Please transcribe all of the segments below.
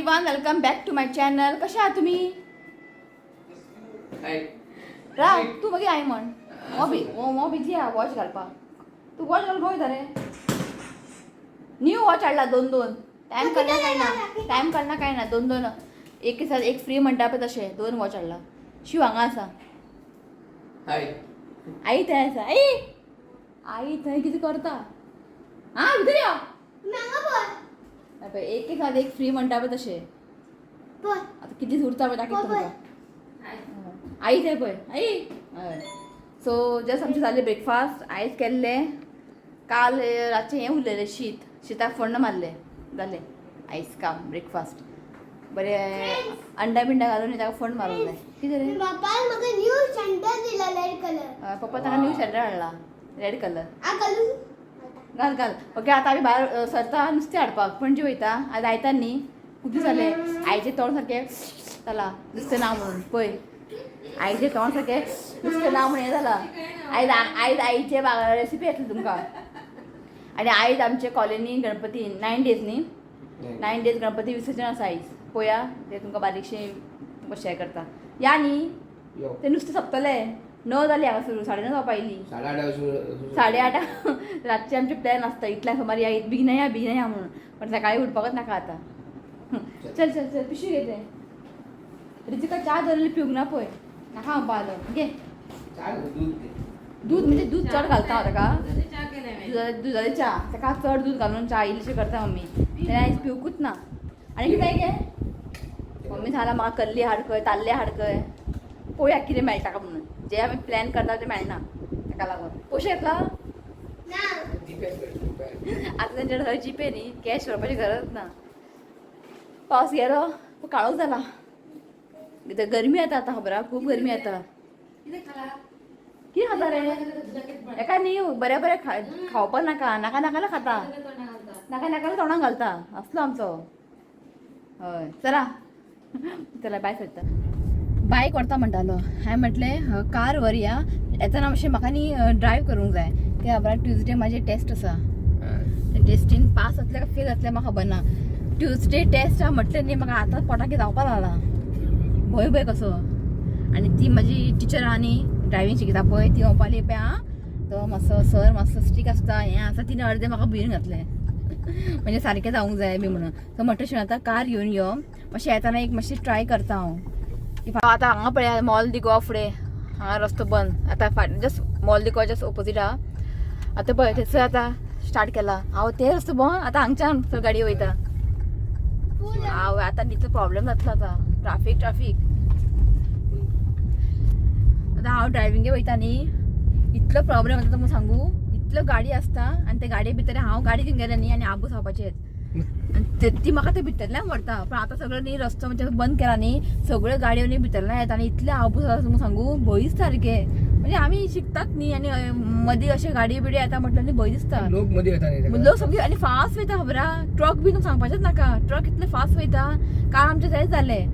Everyone, welcome back to my channel. कशा आहात तुम्ही? राव तूं मागीर I म्हण हो बी हो बिजी आहा वॉच घालपाक. तूं वॉच घालून खंय वयता रे? न्यू वॉच हाडला दोन दोन. टायम काडना काय ना, टायम काडना काय ना. दोन दोन, एक साथ एक फ्री म्हणटा पळय तशें दोन वॉच हाडला. शिव हांगा आसा. हाय. आई थंय आसा. आई, आई थंय कितें करता? आं, भितर यो. पळय, एक साथ एक फ्री म्हणटा पळय तशें. आतां कितली उरता पळय दाखयता तुमकां. आई थंय पळय. आई, हय. सो जस्ट आमचें जालें ब्रेकफास्ट. आयज केल्लें काल रातचें हें उरलेलें शीत, शिताक फोण्ण मारलें, जालें आयज काम. ब्रेकफास्ट बरें अंडा बिंडा घालून ताका फोण्ण मारूंक जाय. कितें रे? बापान म्हाका न्यू सँडल दिला, रेड कलर. हय, पप्पा ताका न्यू सँडल हाडला, रेड कलर. आ घालू. घाल घाल. ओके, आतां आमी भायर सरता नुस्तें हाडपाक. पणजे वयता आयज. आयतार न्ही, खूब दीस जाले. आईचें तोंड सारकें जाला नुस्तें ना म्हणून. पळय, आईचें तोंड सारकें नुस्तें ना म्हणून हें जालां. आयज आयज आईचे रेसिपी येतली तुमकां. आनी आयज आमचे कॉलनी गणपती 9 डेज न्ही, 9 डेज गणपती विसर्जन आसा आयज. पळोवया, ते तुमकां बारीकशें तुमकां शेअर करता. या न्ही. यो. ते नुस्तें सोंपतलें. 9 जालीं हांगा सुरू, 9:30 जावपा आयली. 8:30. 8:30 रातचे आमचे प्लॅन आसता, इतल्या सुमार या, बेगीन या, बेगीन या म्हणून. पण सकाळी उठपाकच नाका आतां. चल चल चल, पिशवी घे. ते रितिका च्या दवरलेली, पिवंक ना पळय. नाका म्हणपा आलो, घे. दूध दे. दूध म्हणजे दूध चड घालता हांव ताका. च्या केलाय. दुधाची च्या ताका चड दूध घालून च्या इल्लीशी करता मम्मी. तेन्ना आयज पिवकूच ना. आनी कितें गे मम्मी सांगला म्हाका, कल्ली हाड खंय, ताल्ले हाड खंय. पळोवया कितें मेळटा काय म्हणून. जे आमी प्लॅन करता ते मेळना, ताका लागून पयशे घेतला. ना. जीपे कर, जीपे. आता त्यांच्याकडे जीपे न्ही, कॅश व्हरपाची गरज ना. पावस गेलो, काळोख जाला. इथं गरमी येता आतां, खबर आहा, खूब गरमी येता. कितें खाला? कितें खाता रे एका न्ही, बरें बरें खावपाक नाका नाका नाका खाता. नाका नाका तोंडाक घालता असलो आमचो. हय, चला चला, बाय. सरता बायक व्हरता म्हणटालो. हांवें म्हटलें कार व्हरया, येतना मातशें म्हाका न्ही ड्रायव करूंक जाय. ते खबर ट्युजडे म्हाजी टेस्ट आसा. टेस्टीन पास जातलें काय फेल जातलें म्हाका खबर ना. ट्युजडे टेस्ट आहा म्हटलें न्ही, म्हाका आतां पोटाक जावपा लागला भंय भंय कसो. आनी ती म्हाजी टिचर आहा न्ही, ड्रायव्हींग शिकयता पळय, ती म्हणपाली पळय, आं, तो मातसो सर मातसो स्ट्रीक आसता, हें आसा. तिणें अर्दें म्हाका भिवन घातलें, म्हणजे सारकें जावंक जाय बी म्हणून. सो म्हटलें आतां कार घेवन यो, मातशें येताना एक मातशें ट्राय करता हांव. आतां हांगा पळय, मॉल दी गोवा फुडें हांगा रस्तो बंद आतां. फाट जस्ट मॉल दी गोवा जस्ट ओपोजीट आहा. आतां पळय, थंयसर आतां स्टार्ट केला हांव ते रस्तो बंद. आतां हांगच्यान गाडी वयता. हांव आतां तितलो प्रॉब्लेम जातलो आतां, ट्राफीक ट्राफीक. आतां हांव ड्रायव्हिंगे वयता न्ही, इतलो प्रॉब्लेम जाता तुमकां सांगू. इतल्यो गाडी आसता आनी त्या गाडये भितर हांव गाडी घेवन गेलें न्ही आनी आबूज खावपाचेच. आनी ती म्हाका ते भितरल्यान व्हरता. पण आतां सगळं न्ही रस्तो म्हणजे बंद केला न्ही, सगळ्यो गाडयो न्ही भितरल्यान येता आनी इतले आबूज जाता तुमकां सांगू, भंय दिसता सारकें. म्हणजे आमी शिकतात न्ही आनी मदीं अशें गाडी बिडी येता म्हटल्यार न्ही भंय दिसता. लोक मध्ये येता न्ही. लोक सामके आनी फास्ट वयता, खबर आहा. ट्रक बी तुमकां सांगपाचेच नाका, ट्रक इतले फास्ट वयता. काल आमचें तेंच जालें,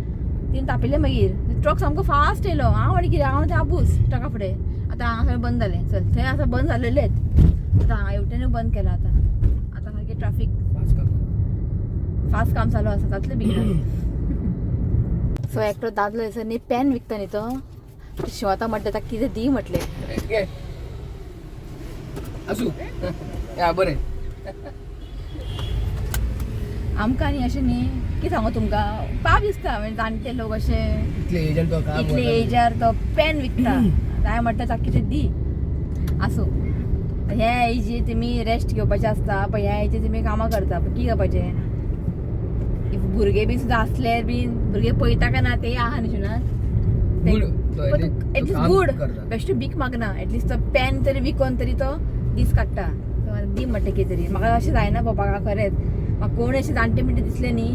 तिने तापिल्लें मागीर. ट्रक सामको फास्ट येयलो. हांव आनी कितें, हांव तें आबूज ट्रका फुडें. आतां हांगा सगळें बंद जालें. चल, थंय आतां बंद जालेलेच, आतां हांगा हेवटेनूय बंद केलां. आतां आतां सारकें ट्राफीक. फास्ट काम. फास्ट काम चालू आसा, जातलें बेगीन. सो एकटो दादलो दिसा न्ही पेन विकता न्ही, तो शिंव आतां म्हटलें ताका कितें दी म्हटलें. घे. असू या, बरें. आमकां न्ही अशें न्ही, कितें सांगू तुमकां, पाप दिसता. म्हणजे जाणटे लोक अशे इतले एजंट तो काम. इतले एजार तो पेन विकता. हांवें म्हटलें ताका कितें दी. आसूं, ह्या एजी तुमी रेस्ट घेवपाचें आसता, पण ह्या एजी तुमी कामां करता. पण कितें करपाचें, if भुरगे बी सुद्दां आसले बी, भुरगे पळयता काय ना ते आहा न्ही Shivnath. Good. At least good, बेश्टो भीक मागना, एटलिस्ट तो पेन तरी विकोन तरी तो दीस काडटा. दी म्हटलें कितें तरी. म्हाका अशें जायना पळोवपाक खरेंच. म्हाका कोण अशें जाणटे बिणटे दिसले न्ही,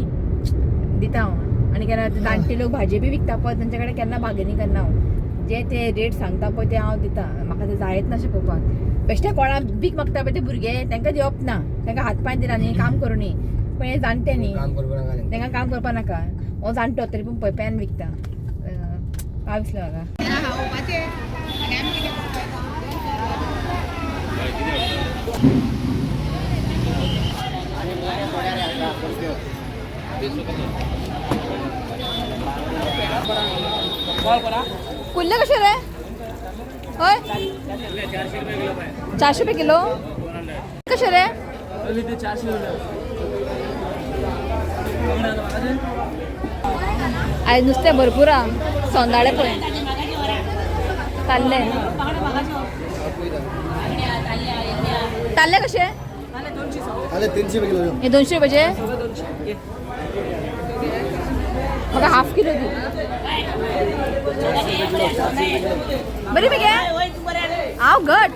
दिता हांव. आनी केन्ना ते जाणटे लोक भाजी बी विकता पळय, तेंच्या कडेन केन्ना बार्गेनींग करना हांव. जे ते रेट सांगता पळय ते हांव दिता. म्हाका ते जायत ना अशें पळोवपाक. बेश्टे कोणा भीक मागता पळय ते भुरगे, तांकां दिवप ना. तांकां हात पांय दिना न्ही, काम करूं न्ही. पण हे जाणटे न्ही, काम करपा नाका तेंकां. तांकां काम करपा नाका. हो जाणटो तरी पूण पळय पेन विकता. पाव दिसलो म्हाका. कुल्ले कशे रे? हय, 400 रुपये किलो. कशे रे? आयज नुस्तें भरपूर आहा. सोंदाळे पळय, ताल्ले. ताल्ले कशे? 300 रुपये किलो. हे 200 रुपयाचे. म्हाका हाफ किलो दी. बरी मगे हांव घट.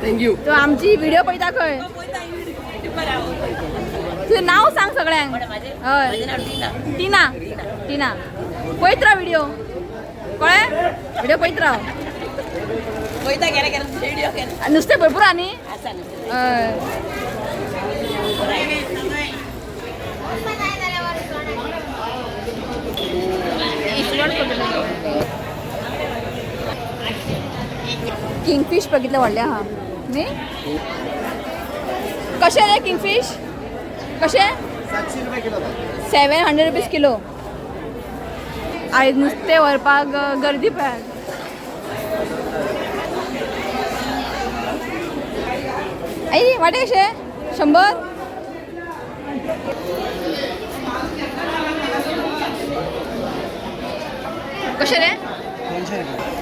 Thank you. तू आमची व्हिडिओ पळयता खंय? तुझं नाव सांग सगळ्यांक. हय, टिना. टिना, पळयत राव व्हिडिओ. कळ्ळें? व्हिडिओ पळयत राव. नुस्तें भरपूर आहा न्ही? हय. किंगफिश बघितलं, व्हडलें आहा न्ही? कशें रे किंगफिश कशें? 700 रुपये किलो. 700 rupees kilo. आयज नुस्तें व्हरपाक गर्दी पळयात. आई, वाटे कशे? 100. कशे रे? 200 रुपये.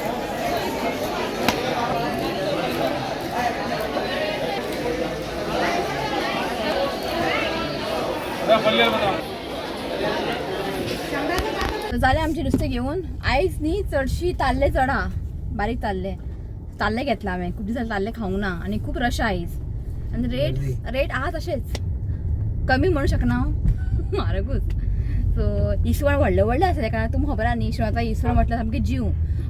जालें आमचें नुस्तें घेवन. आयज न्ही चडशी ताल्ले चड आहा, बारीक ताल्ले. ताल्ले घेतला हांवें, खूब दीस जाले ताल्ले खावंक ना. आनी खूब रश आहा आयज. आनी रेट रेट आहा तशेंच, कमी म्हणू शकना हांव, म्हारगूच. सो इसवण व्हडले व्हडले आसा तेका. तुमकां खबर आहा न्ही, इसवण आतां इसवण म्हटल्यार सामकें जीव.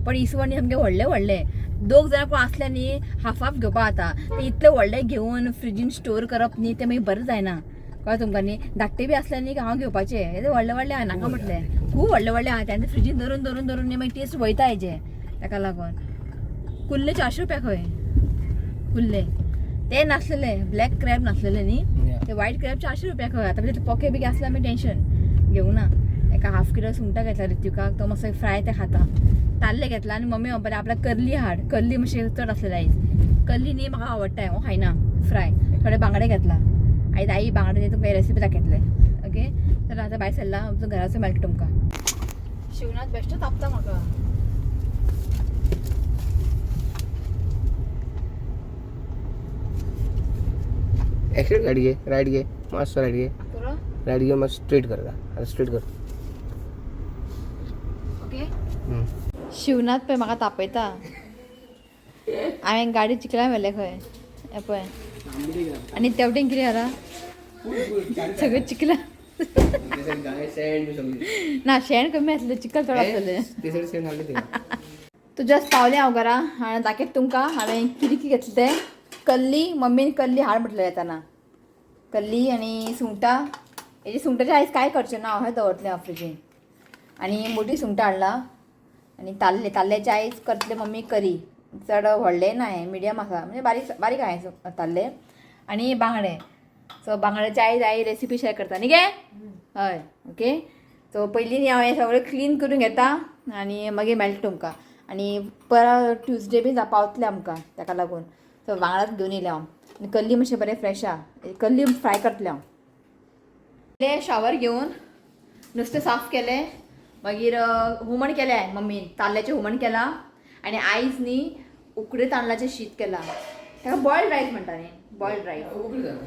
पण इसवण न्ही सामके व्हडले व्हडले. दोग जाणां कोण आसले न्ही, हाफ हाफ घेवपा जाता. ते इतले व्हडले घेवन फ्रिजीन स्टोर करप न्ही, तें मागीर बरें जायना. कळ्ळें तुमकां न्ही? धाकटे बी आसले न्ही हांव घेवपाचे. हे व्हडले व्हडले आहा, नाका म्हटलें. खूब व्हडले व्हडले आहा ते. आनी फ्रिजीन धरून धरून धरून न्ही मागीर टेस्ट वयता हेजे. ताका लागून कुल्ले 400 रुपया खंय कुल्ले. ते नासलेले, ब्लॅक क्रॅब नासलेले न्ही, ते व्हायट क्रॅब 400 रुपया खंय. आतां म्हणजे पोके बी आसले आमी टेंशन घेवना. एका हाफ किलो सुंगटां घेतला ऋत्विकाक, तो मातसो फ्राय ते खाता. ताल्ले घेतला. आनी मम्मी म्हणपाली आपल्याक करली हाड. करली मातशी चड आसलेली आयज. करली न्ही म्हाका आवडटा, हांव खायना फ्राय. थोडे बांगडे घेतला आयज. आई बांगडे तुमकां रेसिपी दाखयतले. ओके, तर आतां भायर सरला, आमचो घरा मेळटा तुमकां. शिवनाथ बेश्टो तापता म्हाका. एक्सिडेंट गाडी घे, राईट घे, मस्त राईट घे. पुरो. राईट घे, मस्त स्ट्रेट कर, आता स्ट्रेट कर. ओके. शिवनाथ पळय म्हाका तापयता. हांवें गाडी चिखलान व्हेले खंय. हें पळय, आनी तेवटेन कितें जालां, सगळें चिखला. ना, शेण कमी आसलें, चिखल चड आसलें. तूं जस्ट पावलें हांव घरा आनी दाखयत तुमकां हांवें कितें कितें घेतलें तें. कल्ली, मम्मीन कल्ली हाड म्हटलें येताना. कल्ली आनी सुंगटां. हेजी सुंगटाचें आयज कांय करचें ना हांव, हें दवरतलें हांव फ्रिजीन. आनी मोटी सुंगटां हाडलां. आनी ताल्ले, ताल्ल्याचे आयज करतले मम्मी करी. चड व्हडलें ना हें, मिडियम आसा, म्हणजे बारीक बारीक आहा ताल्ले. आनी बांगडे. सो बांगड्याचे आयज आई रेसिपी शेअर करता न्ही गे? हय. ओके, सो पयलीं न्ही हांव हें सगळें क्लीन करून घेता आनी मागीर मेळटा तुमकां. आनी परत ट्युजडे बी पावतलें आमकां, ताका लागून सो वांगडाच घेवन येयलें हांव. आनी कल्ली मातशें बरें फ्रेश आहा, कल्ली फ्राय करतलें हांव. शावर घेवन नुस्तें साफ केलें. मागीर हुमण केलें हांवें, मम्मीन ताल्ल्याचें हुमण केलां. आनी आयज न्ही उकडे तांदळाचें शीत केलां. ताका बॉयल्ड रायस म्हणटा न्ही, बॉयल्ड रायस.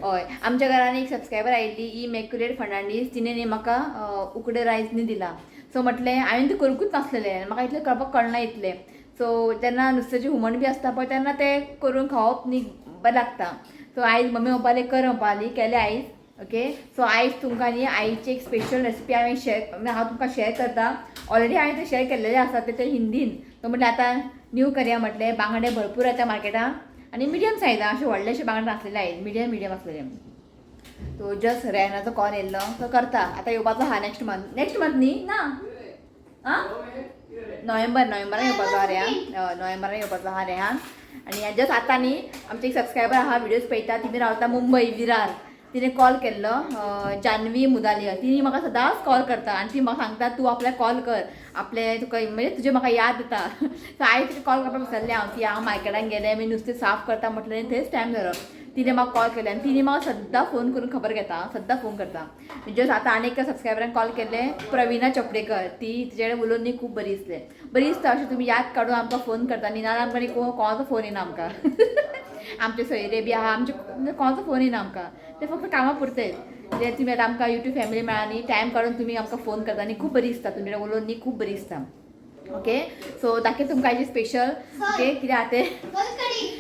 हय, आमच्या घरान एक सबस्क्रायबर आयिल्ली, इमॅक्युलेट फर्नांडीस. तिणें न्ही म्हाका उकडे रायस न्ही दिला. सो म्हटलें हांवें तें करूंकूच नासलेलें, म्हाका इतलें कळपाक कळना इतलें. सो जेन्ना नुस्त्याचें हुमण बी आसता पळय, तेन्ना तें करून खावप न्ही बरें लागता. सो आयज मम्मी म्हणपाली कर, म्हणपाली, केलें आयज. ओके, सो आयज तुमकां न्ही आईची एक स्पेशल रेसिपी हांवें शेअर, हांव तुमकां शेअर करता. ऑलरेडी हांवें तें शेअर केल्लेलें आसा तें हिंदीन. तो म्हटलें आतां न्यू करया म्हटलें. बांगडे भरपूर येता मार्केटान आनी मिडियम सायजान, अशें व्हडलेशे बांगडे नासलेले आयज, मिडियम मिडियम आसलेले. तो जस्ट रेनाचो कॉल येयल्लो, तो करता आतां येवपाचो आहा नेक्स्ट मंथ. नेक्स्ट मंथ न्ही ना, आं, नोव्हेंबर, नोव्हेंबरान येवपाचो आहा रेहान. हय, नोव्हेंबरान येवपाचो आहा रेहान. आनी जस्ट आतां न्ही आमचे एक सबस्क्रायबर आहा, व्हिडियोज पळयता. तिमी रावता मुंबय विरार. तिने कॉल केल्लो, जान्हवी मुदालिया. तिने म्हाका सदांच कॉल करता आनी ती म्हाका सांगता तूं आपल्याक कॉल कर, आपले तुका म्हणजे तुजे म्हाका याद येता. सो आयज तिका कॉल करपाक विसरलें हांव की हांव मार्केटान गेलें, मी नुस्तें साफ करता म्हटलें, थंयच टायम जालो. तिने म्हाका कॉल केले आनी तिने म्हाका सद्दां फोन करून खबर घेता, सद्दां फोन करता. जस्ट आतां आनी एका सबस्क्रायबरान कॉल केले, प्रवीणा चोपडेकर, ती तिचे कडेन उलोवन न्ही खूब बरी दिसलें. बरी दिसता अशें तुमी याद काडून आमकां फोन करता न्ही, नाजाल्यार आमकां न्ही कोणाचो फोन येना आमकां. आमचे सोयरे बी आहा, आमचे कोणाचो फोन येना आमकां, ते फक्त कामां पुरतेच. ते तुमी आतां आमकां युट्यूब फॅमिली मेळ्ळा न्ही, टायम काडून तुमी आमकां फोन करता न्ही, खूब बरी दिसता तुमचे कडेन उलोवन न्ही, खूब बरी दिसता. ओके, सो दाखय तुमकां आयची स्पेशल. ओके, कितें आहा तें. सोलकडी.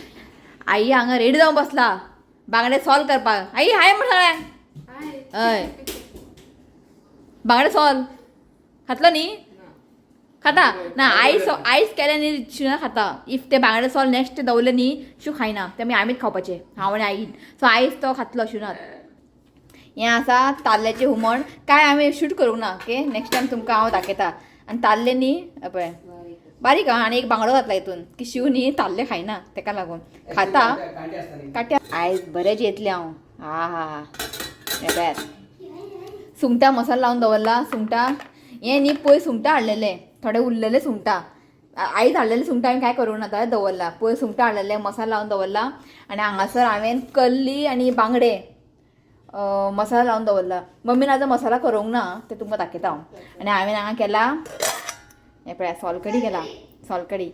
आई हांगा रेडी जावन बसला बांगडे सॉल्व करपाक. आई हाय म्हण सगळ्यांक. हय, बांगडे सॉल्व खातलो न्ही? खाता ना आयस आयस केले न्ही शिना खाता. If ते बांगडे सॉल्व नेक्स्ट दवरले न्ही शू खायना, ते मागीर आमीच खावपाचे, हांव आनी आईन. सो आयस तो खातलो शिनात. हें आसा ताल्ल्याचें हुमण, काय आमी शूट करूंक ना. ओके, नेक्स्ट टायम तुमकां हांव दाखयता. आनी ताल्ले न्ही पळय बारीक आहा, आनी एक बांगडो घातला हितून की शिव न्ही ताल्ले खायना तेका लागून खाता काट्या. आयज बरें जेतलें हांव. हा हा हा, हें पळयात सुंगटां मसालो लावन दवरला. सुंगटां हें न्ही पयर सुंगटां हाडलेले, थोडे उरलेले सुंगटां, आयज हाडलेले सुंगटां हांवें काय करूंक ना, थोडे दवरला. पयर सुंगटां हाडलेले मसालो लावन दवरला. आनी हांगासर हांवें कल्ली आनी बांगडे मसालो लावन दवरला. मम्मीन आतां मसाला करूंक ना, ते तुमकां दाखयता हांव. आनी हांवें हांगा केला हें पळया सोलकडी केला, सोलकडी.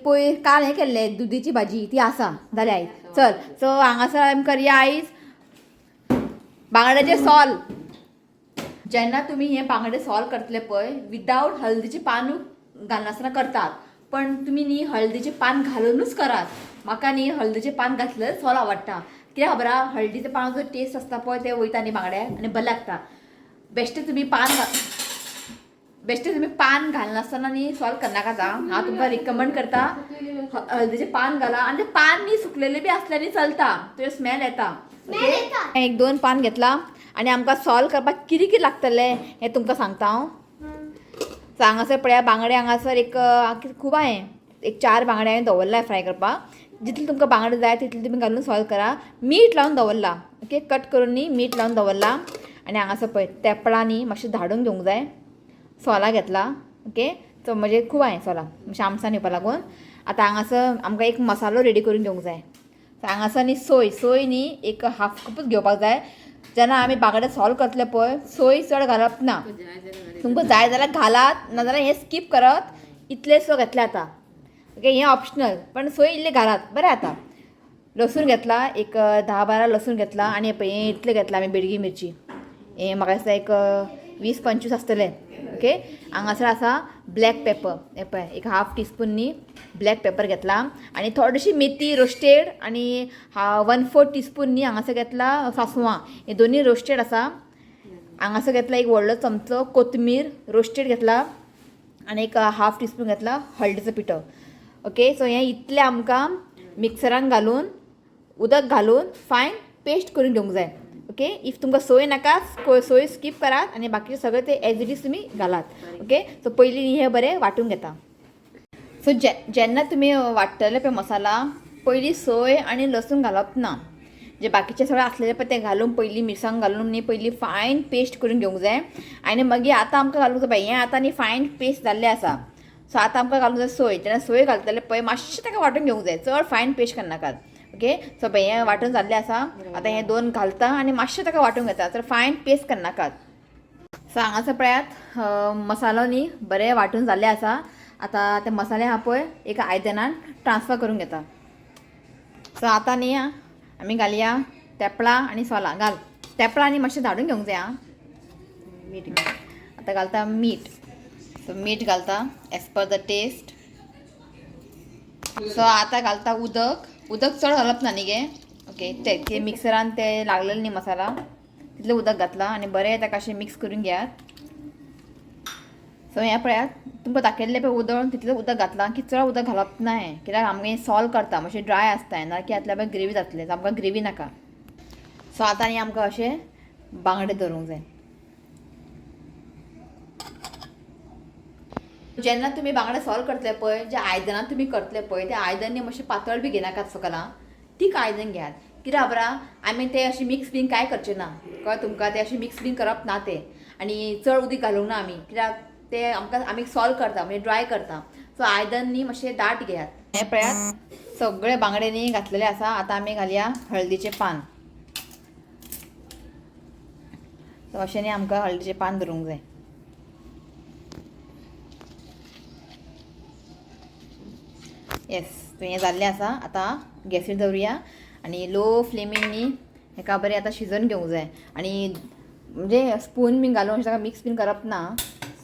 पयर काल हें केल्लें दुदीची भाजी, ती आसा जाल्या आयज. चल, सो हांगासर आमी करया आयज बांगड्याचें सॉल. जेन्ना तुमी हे बांगडे सॉल करतले पळय, विदावट हळदीचें पानूच घालनासतना करतात, पण तुमी न्ही हळदीचें पान घालुनूच करात. म्हाका न्ही हळदीचें पान घातलें सॉल आवडटा. कित्याक खबर आहा, हळदीच्या पानाचो टेस्ट आसता पळय ते वयता न्ही बांगड्याक आनी बरें लागता. बेश्टें तुमी पान बेश्टें तुमी पान घालनासतना न्ही सॉल करनाकात. हांव तुमकां रिकमेंड करता हळदीचें पान घाला. आनी तें पान न्ही सुकलेलें बी आसल्यार न्ही चलता, तुजें स्मेल येता. स्मेल येता. एक दोन पान घेतला आनी आमकां सॉल्व करपाक कितें कितें लागतलें हें तुमकां सांगता हांव. सो हांगासर पळया बांगडे, हांगासर एक खूब हांवें एक 4 बांगडे हांवें दवरला फ्राय करपाक. जितले तुमकां बांगडे जाय तितले तुमी घालून सॉल्व करा. मीठ लावन दवरला, ओके, कट करून न्ही मीठ लावन दवरला. आनी हांगासर पळय तेपळां न्ही मातशें धाडून घेवंक जाय. सोलां घेतला, ओके, सो म्हणजे खूब हांवें सोलां मातशें आमसान येवपा लागून. आतां हांगासर आमकां एक मसालो रेडी करून घेवंक जाय. सो हांगासर न्ही सोय, सोय न्ही एक हाफ कपूच घेवपाक जाय. जेन्ना आमी बांगडे सॉल्व करतले पळय सोय चड घालप ना, तुमकां जाय जाल्यार घालात, नाजाल्यार हें स्कीप करात. इतलें सो घेतलें आतां, ओके, हें ऑप्शनल, पण सोय इल्लें घालात बरें. आतां लसूण घेतला एक 10-12 लसूण घेतला. आनी पळय हें इतलें घेतलां आमी बेडगी मिरची, हें म्हाका दिसता एक 20-25 आसतलें. ओके, हांगासर आसा ब्लॅक पेपर, हें पळय एक हाफ टीस्पून न्ही ब्लॅक पेपर घेतला. आनी थोडीशी मेथी रोस्टेड आनी 1/4 टीस्पून न्ही हांगासर घेतला सासवां, हे दोनूय रोस्टेड आसा. हांगासर घेतला एक व्हडलो चमचो कोथमीर रोस्टेड घेतला आनी एक हाफ टीस्पून घेतला हळदीचो पिठो. ओके, सो हें इतलें आमकां मिक्सरान घालून उदक घालून फायन पेस्ट करून घेवंक जाय. ओके, if तुमकां सोय नाका सोय स्कीप करात आनी बाकीचे सगळे ते एज it is तुमी घालात. ओके, सो पयलीं हें बरें वांटून घेता. सो जेन्ना तुमी वांट्टले पळय मसाला, पयलीं सोय आनी लसूण घालप ना, जे बाकीचे सगळे आसलेले पळय ते घालून पयलीं मिरसांग घालून न्ही पयलीं फायन पेस्ट करून घेवंक जाय. आनी मागीर आतां आमकां घालूंक जाय पळय हें आतां न्ही फायन पेस्ट जाल्लें आसा. सो आतां आमकां घालूंक जाय सोय. जेन्ना सोय घालतले पळय मातशें ताका वांटून घेवंक जाय, चड फायन पेस्ट करनाकात. ओके, सो पळय हें वांटून जाल्लें आसा. आतां हें दोन घालता आनी मातशें ताका वांटून घेता, तर फायन पेस्ट करनाकात. सो हांगासर पळयात मसालो न्ही बरें वांटून जाल्लें आसा. आतां ते मसाले आहा पळय एका आयदनान ट्रान्सफर करून घेता. सो आतां न्ही आमी घालया तेपळां आनी सोलां. घाल तेपळां आनी मातशें धाडून घेवंक जाय. आं, मीठ आतां घालता मीठ. सो मीठ घालता as per the taste. So आतां घालता उदक. उदक चड घालप ना न्ही गे. ओके, ते मिक्सरान ते लागलेले न्ही मसाला तितलें उदक घातलां आनी बरें ताका अशें मिक्स करून घेयात. सो हें पळयात तुमकां दाखयल्लें पळय उदक तितलें उदक घातलां की चड उदक घालप ना हें, कित्याक आमगें सॉल्व करता मातशें ड्राय आसता, ना की घातल्यार मागीर ग्रेवी जातलें, आमकां ग्रेवी नाका. सो आतां न्ही आमकां अशें बांगडे धरूंक जाय. जेन्ना तुमी बांगडे सॉल्व करतले पळय, जे आयदनां तुमी करतले पळय ते आयदन न्ही मातशें पातळ बी घेनाकात सकला, तीक आयदन घेयात. कित्याक खबर आहा, आमी ते अशें मिक्स बीन कांय करचे ना, कळ्ळें तुमकां? ते अशें मिक्स बीन करप ना ते, आनी चड उदीक घालूंक ना आमी, कित्याक ते आमकां आमी सॉल्व करता, म्हणजे ड्राय करता. सो आयदन न्ही मातशें दाट घेयात. हें पळयात, सगळे बांगडे न्ही घातलेले आसा. आतां आमी घालया हळदीचें पान. सो अशें न्ही आमकां हळदीचें पान धरूंक जाय. येस, हें जाल्लें आसा. आतां गॅसीर दवरुया आनी लो फ्लेमीन न्ही हेका बरें आतां शिजोवन घेवंक जाय. आनी म्हणजे स्पून बीन घालून अशें ताका मिक्स बीन करप ना.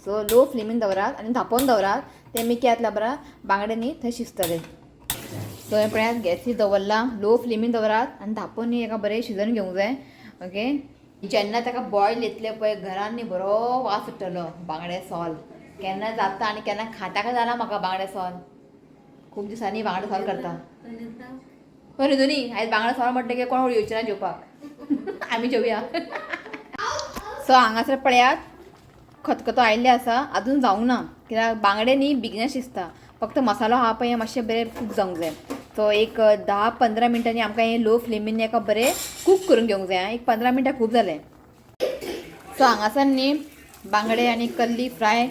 सो लो फ्लेमीन दवरात आनी धांपोवन दवरात. तें मागीर कितें जातलें खबर आहा, बांगडे न्ही थंय शिजतले. सो हें पळयात, गॅसीर दवरलां, लो फ्लेमीन दवरात आनी धांपोवन न्ही हेका बरें शिजोवन घेवंक जाय. ओके, जेन्ना ताका बॉयल येतले पळय, घरान न्ही बरो वास सुट्टलो बांगडे सोल. केन्ना जाता आनी केन्ना खाता काय जाला म्हाका बांगडे सोल. खूब दिसांनी बांगडे सोल करता. बरें न्हू, आयज बांगडे सोल म्हणटकीर कोण येवचे ना जेवपाक, आमी जेवया. सो हांगासर पळयात, खतखतो आयिल्ले आसा, आजून जावंक ना, कित्याक बांगडे न्ही बेगिना शिजता. फक्त मसालो आहा पळय मातशें बरें कूक जावंक जाय. सो एक 10-15 मिनटांनी आमकां हें लो फ्लेमीन एका बरें कूक करून घेवंक जाय. एक 15 मिनटां खूब जालें. सो हांगासर न्ही बांगडे आनी कल्ली फ्राय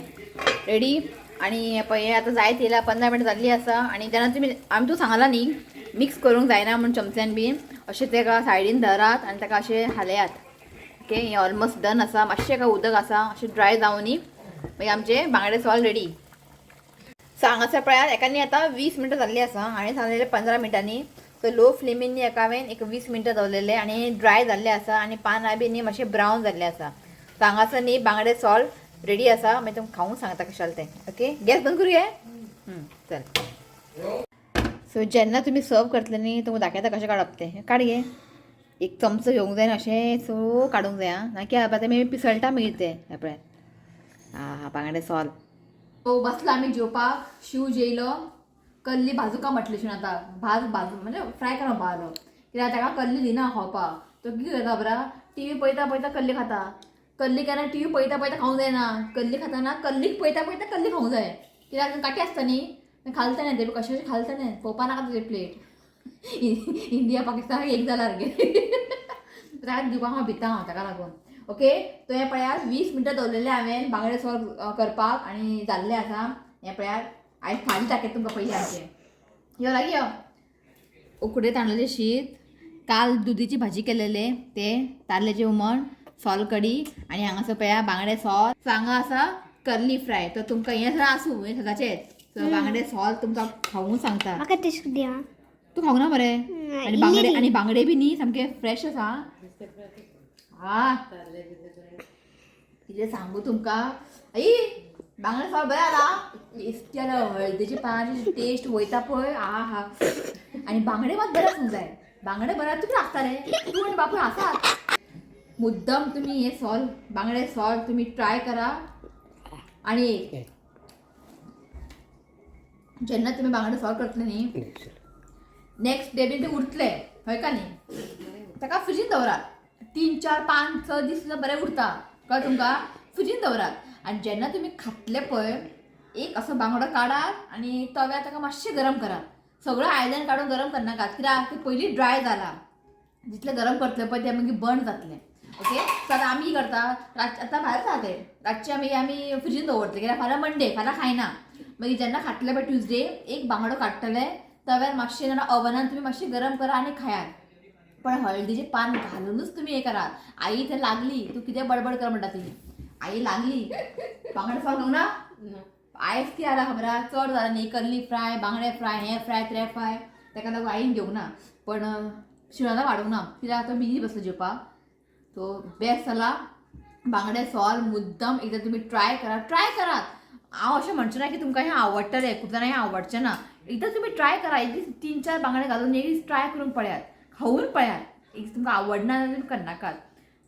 रेडी. आनी हें पळय, हें आतां जायत येयला, 15 मिनटां जाल्लीं आसा. आनी जेन्ना तुमी आमी तूं सांगला न्ही मिक्स करूंक जायना म्हूण चमच्यान बीन, अशें तेका सायडीन धरात आनी ताका अशें हालयात. ओके, हें ऑलमोस्ट डन आसा. मातशें काय उदक आसा, अशें ड्राय जावनी मागीर आमचे बांगडे सोल रेडी. सो हांगासर पळयात, एका न्ही आतां 20 मिनटां जाल्लीं आसा. हांवें सांगलेलें 15 मिनटांनी. सो लो फ्लेमीन न्ही एका हांवें एक 20 मिनटां दवरलेले आनी ड्राय जाल्ले आसा आनी पानां बी न्ही मातशें ब्रावन जाल्लें आसा. सो हांगासर न्ही बांगडे सोल रेडी आसा. मागीर तुमकां खावूंक सांगता कशें जालें तें. ओके, गॅस बंद करुया. चल. सो जेन्ना तुमी सर्व करतले न्ही, तुमकां दाखयता कशें काडप तें. काड गे, एक चमचो घेवंक जाय अशें सो काडूंक जाय. आं, ना कित्याक तें मागीर पिसळटा मागीर तें. हें पळयात, आं बांगडे सोल. सो बसला आमी जेवपाक. शिव जेयलो, कल्ली भाजूका म्हटलें शिवन आतां भाज भाज म्हणजे फ्राय करून भाजलो, कित्याक ताका कल्ली दिना खावपाक. तो कितें करता खबर आहा, टीवी पळयता पळयता कल्ली खाता. कल्ली केन्ना टीवी पळयता पळयता खावंक जायना. कल्ली खाताना कल्लीक पळयता पळयता कल्ली खावंक जाय, कित्याक कांटे आसता न्ही, तें खालता न्ही तें, कशें कशें खालता न्ही. पळोवपा नाका तुजें प्लेट. इंडिया पाकिस्तान एक जाला गे, ताका दिवपाक हांव भिता हांव ताका लागून. ओके, तो हें पळयात, 20 मिनटां दवरलेलें हांवें बांगडे सोल करपाक आनी जाल्लें आसा. हें पळयात, आयज थाली दाखयता तुमकां पयलीं आमचें. यो लागीं यो. उकडे तांदळाचें शीत, काल दुदीची भाजी केलेले ते, ताल्ल्याचें हुमण, सोल कडी आनी हांगासर पळया बांगडे सोल. सो हांगा आसा कर्ली फ्राय. तर तुमकां हें सगळें आसूं, हें सदांचेंच. सो बांगडे सोल तुमकां खावूंक सांगता. म्हाका टेस्ट दी. तूं खावंक ना मरे? आनी बांगडे, आनी बांगडे बी न्ही सामके फ्रेश आसा. हा, कितें सांगू तुमकां, आई बांगडे सोल बरें आला. टेस्टी आला, हळदीची पानाची टेस्ट वयता पळय. आ हा, आनी बांगडे मात बरे आसूंक जाय. बांगडे बरे तुमी आसता रे, तूं आनी बापूय आसात. मुद्दम तुमी हे सोल, बांगडे सोल तुमी ट्राय करा. आनी जेन्ना तुमी बांगडे सोल करतले न्ही, नेक्स्ट डे बीन ते उरतले हय का न्ही, ताका फ्रिजीन दवरात. 3 4 5 6 दीस सुद्दां बरें उरता, कळ्ळें तुमकां? फ्रिजीन दवरात. आनी जेन्ना तुमी खातले पळय, एक असो बांगडो काडात आनी तव्यार ताका मातशें गरम करात. सगळो आयदन काडून गरम करनाकात, कित्याक ते पयलीं ड्राय जाला. जितलें गरम करतले पळय तें मागीर बर्न जातलें. ओके, सो आतां आमी कितें करता, आतां भायर आसा तें, रातचें आमी आमी फ्रिजीन दवरतले, कित्याक फाल्यां मंडे, फाल्यां खायना. मागीर जेन्ना खातले पळय ट्युजडे, एक बांगडो काडटले तव्यार मातशें, नाल्यार ओवनान तुमी मातशें गरम करा आनी खायात. पण हळदीचें पान घालुनूच तुमी हें करात. आई थंय लागली, तूं कितें बडबड कर म्हणटा ती. आई लागली बांगडे फ्राय घेवंक ना. आयज कितें जाला खबर आहा, चड जाला न्ही, कल्ली फ्राय, बांगडे फ्राय, हें फ्राय तें फ्राय, ताका लागून आईन घेवंक ना. पण शिवणाक वाडूंक ना, कित्याक तो बिजी बसलो जेवपाक. सो बेस्ट जाला बांगडे सोल. मुद्दम एकदां तुमी ट्राय करात, ट्राय करात. हांव अशें म्हणचें ना की तुमकां हें आवडटलें, खूब जाणां हें आवडचें ना. एकदां तुमी ट्राय करा, एक दीस 3-4 बांगडे घालून एक दीस ट्राय करून पळयात, खावून पळयात. एक दीस तुमकां आवडना जाल्यार तुमी करनाकात.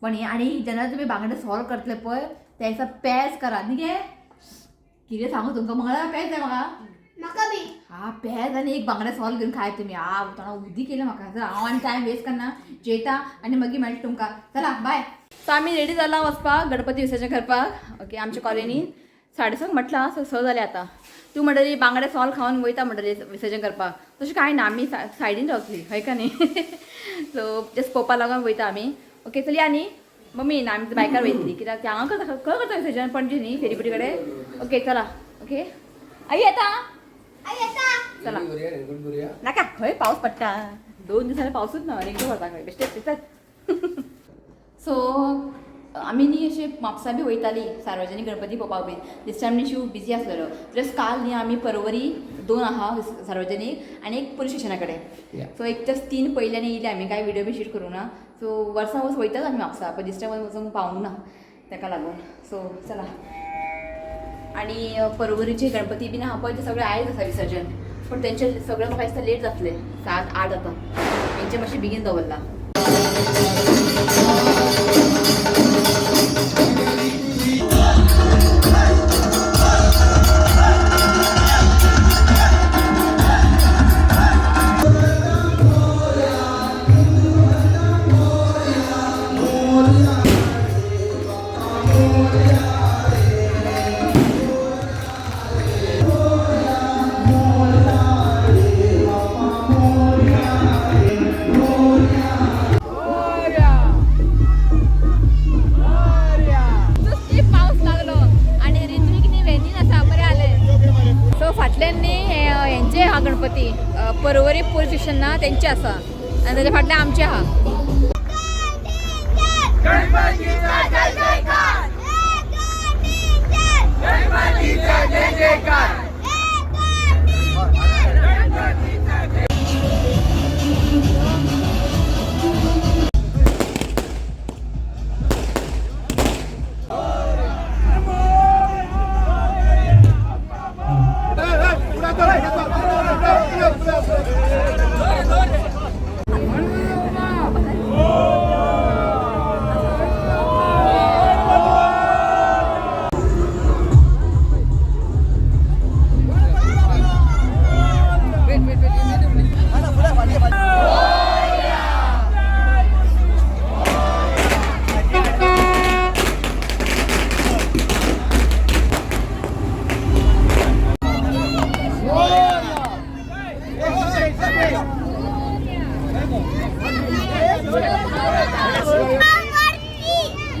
पण हें आनी जेन्ना तुमी बांगडे सोल करतले पळय, त्या दिसा पेज करात न्ही गे. कितें सांगू तुमकां, मंगळार पेज जाय म्हाका. म्हाका बी. हा, पेज आनी एक बांगडे सोल घेवन खाय तुमी. हा, तोंडाक उदीक येयलें म्हाका. हांव आनी टायम वेस्ट करना, जेयता आनी मागीर मेळटा तुमकां. चला बाय. सो आमी रेडी जाला वचपाक गणपती विसर्जन करपाक. ओके, आमच्या कॉलनीन. 6:30 म्हटलां, 6 जालें आतां. तूं म्हणटली बांगडे सोल खावन वयता म्हणटली विसर्जन करपाक, तशें कांय ना, आमी सायडीन रावतली हय का न्ही. सो जस्ट पळोवपा लागून वयता आमी. ओके चलया न्ही मम्मी ना, आमी बायकार वयतली कित्याक ते हांगा करता, खंय करता विसर्जन पणजे न्ही फेरीपुटी कडेन. ओके चला. ओके आई येता, चला नाका खंय पावस पडटा, 2 दिसांनी पावसूच ना, रेंको पडटा खंय बेश्टे दिसतात. सो आमी न्ही अशें म्हापसा बी वयताली सार्वजनीक गणपती पळोवपाक बीन, दीस टायम न्ही शिव बिजी आसलेलो. प्लस काल न्ही आमी परवरी 2 आहा सार्वजनीक आनी एक पुलीस स्टेशना कडेन. सो एक जस्ट 3 पयले आनी येयले आमी, कांय व्हिडियो बी शूट करूंक ना. सो वर्सां वर्स वयताच आमी म्हापसा, पण दीस टायम वचूंक पावूंक ना ताका लागून. सो चला. आनी परवरीचे गणपती बीन आहा पळय ते सगळे आयज आसा विसर्जन, पूण तेंचे सगळें म्हाका दिसता लेट जातलें, 7-8 जाता. तेंचे मातशें बेगीन दवरला. पावस लागलो आनी ऋत्वीक न्ही व्हॅनीन आसा बरें आलें. सो फाटल्यान न्ही हेंचे आहा गणपती, परवरी पुलीस स्टेशन ना तेंचे आसा, आनी तेच्या फाटल्यान आमचे आहा.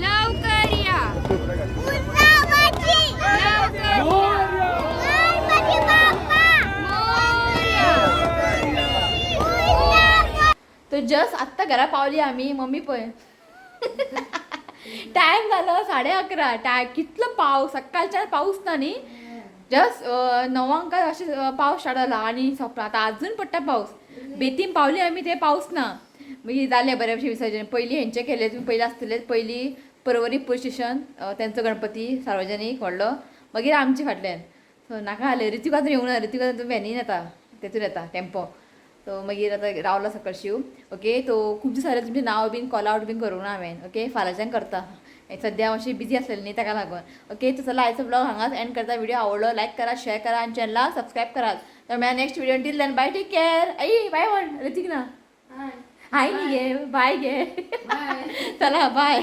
लवकर या. तो जस्ट आत्ता घरा पावली आमी, मम्मी पळय टायम जालो 11:30. टायम कितलो पावस, सकाळच्यान पावस ना न्ही, जस्ट 9 अशें पावस स्टार्ट जाला आनी सोंपला. आतां अजून पडटा पावस. बेतीन पावली आमी, ते पावस ना. मागीर जालें बरें भशेन विसर्जन. पयलीं हेंचें केलें तुमी पयलीं आसतलें, पयलीं परवरी पुलीस स्टेशन तेंचो गणपती सार्वजनीक व्हडलो, मागीर आमचे फाटल्यान. सो नाका जालें, ऋत्विक आजून येवंक ना, ऋत्विक आजून व्हॅनीन येता, तेतून येता टेम्पो. सो मागीर आतां रावला सकयल शिव. ओके तो खूब दीस जाले तुमचें नांव बीन कॉल आवट बीन करूंक ना हांवें. ओके फाल्यांच्यान करता, सद्या मातशी बिजी आसलेली न्ही ताका लागून. ओके तो चला आयचो ब्लॉग हांगाच एंड करता. व्हिडिओ आवडलो लायक करा, शेअर करा आनी चॅनलाक सबस्क्रायब करात. तर मेळ्या next video. Till then bye, take care. आई बाय म्हण ऋतिक ना, हाय न्ही गे, बाय गे, चला बाय.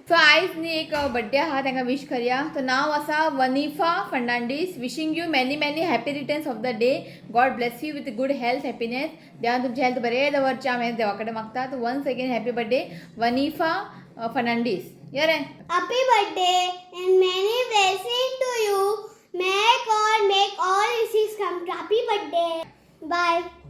सो आयज न्ही एक बड्डे आहा, तांकां विश करया. तो नांव आसा Vanifa Fernandes. Wishing you many many happy returns of the day. God bless you with good health, happiness. देवान तुमचें हेल्थ बरें दवरचें हांव हें देवा कडेन मागता. Once again happy birthday Vanifa Fernandes. यो रे. Happy birthday and many blessings to you. May God make all wishes come true. Happy birthday. Bye.